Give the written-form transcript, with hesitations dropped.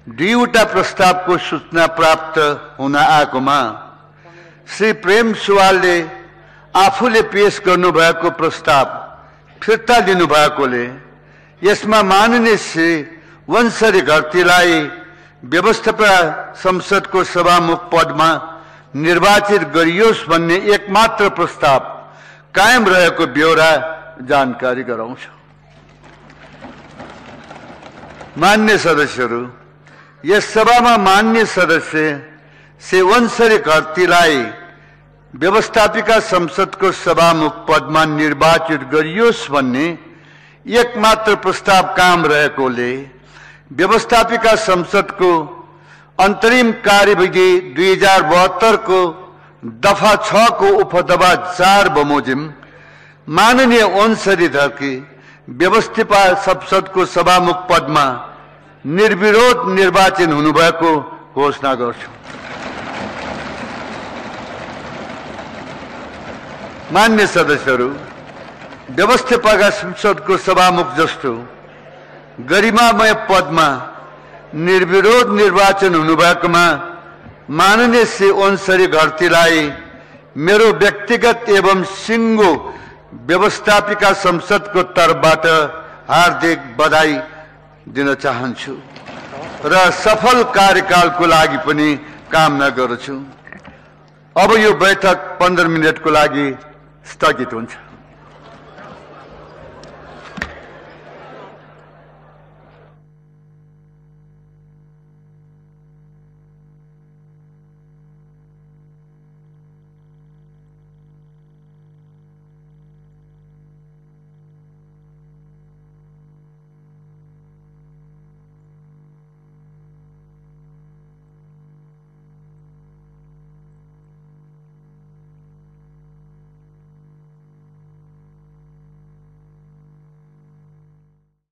दुईवटा प्रस्तावको सूचना प्राप्त हुन आएकोमा श्री प्रेम सुवालले आफूले पेश गर्नुभएको प्रस्ताव फिर्ता लिनुभएकोले यसमा माननीय श्री वंशरी घरतीलाई व्यवस्थापन संसदको सभामुख पदमा निर्वाचित गरियोस् भन्ने एकमात्र प्रस्ताव कायम रहेको ब्यौरा जानकारी गराउँछ। मान्य सदस्यहरू, यस सभामा मान्य सदस्य श्री वंशरी घरतीलाई व्यवस्थापिका संसदको सभामुख पदमा निर्वाचित गरियोस् भन्ने एकमात्र प्रस्ताव कायम रहेकोले व्यवस्थापिका संसदको अन्तरिम कार्यविधि 2072 को दफा 6 को उपदफा 4 बमोजिम माननीय वंशरी घरती व्यवस्थापिका संसदको सभामुख पदमा निर्विरोध निर्वाचन हुनुभएको घोषणा गर्छु। मान्य सदस्यहरू, व्यवस्थापिका संसदको सभामुख जस्तो गरिमामय पदमा निर्विरोध निर्वाचन हुनुभएकोमा माननीय श्री वंशरी घरतीलाई मेरो व्यक्तिगत एवं सिङ्गो व्यवस्थापिका संसदको तर्फबाट हार्दिक बधाई दिन चाहन्छु र सफल कार्यकालको लागि पनि कामना गर्छु। अब यो बैठक 15 मिनेटको लागि स्थगित हुन्छ।